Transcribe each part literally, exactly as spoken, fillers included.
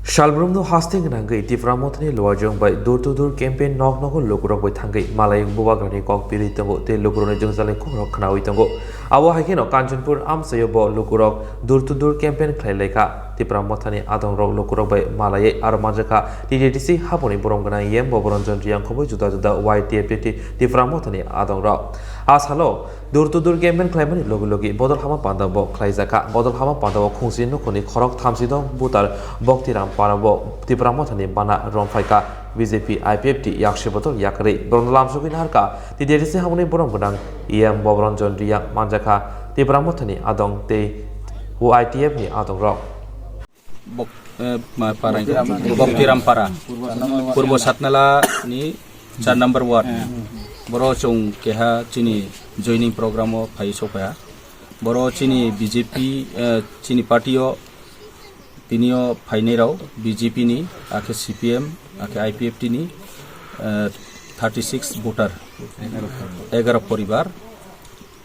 Salbrumno haste gwnangwi Tipra Mothani luajwng bai door to door campaign nok nogo lukurok bai thangwi malai bubagrani kok birwi tongo tei lukurokni jwngjalni kokrok khnawi tongo. Abo hai kheno Kanchanpur amchaio bo lukurok door to door campaign khlai lai kha. Tipra Mothani adongrok lukurok bai malaiwi aro manjakha T T D C haboni borom gwnang E M Boboranjan Riyang khobwi juda juda Y T F T Tipra Mothani adongrok. A salo Door to door campaign khlaimani logi logi bodol hama panda bo khlaijakha. Bodol hama panda o khungsi nukhuni khorok thamsi dong butar Boktiram para bo Tipra Mothani bana romphai kha. B J P I P F T yaksi bodol yakarwi borokno lamsogwi naharkha. T D R C hamoni borom gwnang E M Boboranjan Riyang manjakha Tipra Mothani adong tei Y T F ni adongrok. Bok-, eh, ma-, para hingke Boktiram para. Purbo Satnala ni char number ward. Boro chwng keha chini joining program o phai sokha. Boro chini B J P, eh, chini party o tinio phainai rao B J P ni, akhe C P M, akhe I P F T ni, eh, thirty six voter, egaro poribar.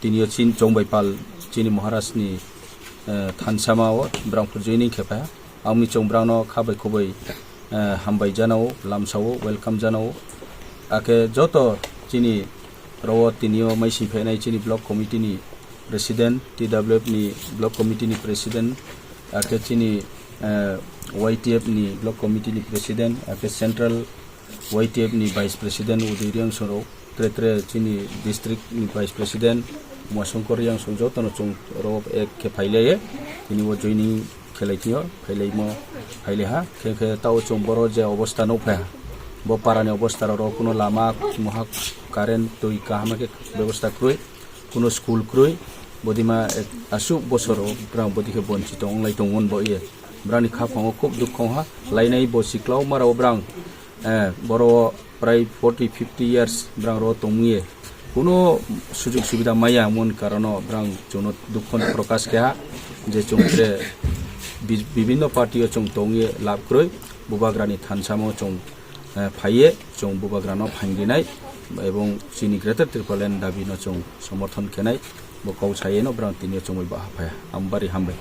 Tinio chin chongbai pal chini Maharaj ni, eh, thansama o brang phu joining khe pha. Ang mi chong brang no kha bai khoboi, eh, hambai jana o, lamsa o, welcome jana o. Akhe joto chini ro o tinio mai sing phainai chini block committee ni president, T W F ni block committee ni president, akhe chini, eh, Y T F ni block committee ni president, akhe central Y T F ni Vice President Udui Riangsong rok, tre tre chini district ni Vice President Umasongkor Riangsong jotono chwng rok ek khe phailaye, tini bo joining khelai thio, phailaimo, phailaha, khe khe tao chwng boro je obostha nukpha, bo parani obostha rok kuno lama, muhak, current, twi kaham khe bebostha kwrwi. Kuno school kwrwi, bodima ek aswk bosor o brang bodi khe bonchito wnglai tongmani bo ye. Brani khapang o khub dukho wngha, lainai bo sikla o mara o brang, eh, boro o prai forty fifty years brang ro tongmung ye. Kuno sujug subida maya mon karon o brang chwngno dukho no prokash keha je chwng tre bi-, bibinno party o chwng tong ye lab kwrwi, bubagrani thansamo chwng, eh, phaiye chwng bubagrano phaingrinai ebong chini Greater Tipraland dabi no chwng somorthon khenai bo kok sayeno brang tini o chwngbai bo haphaya. Ang bari hambai.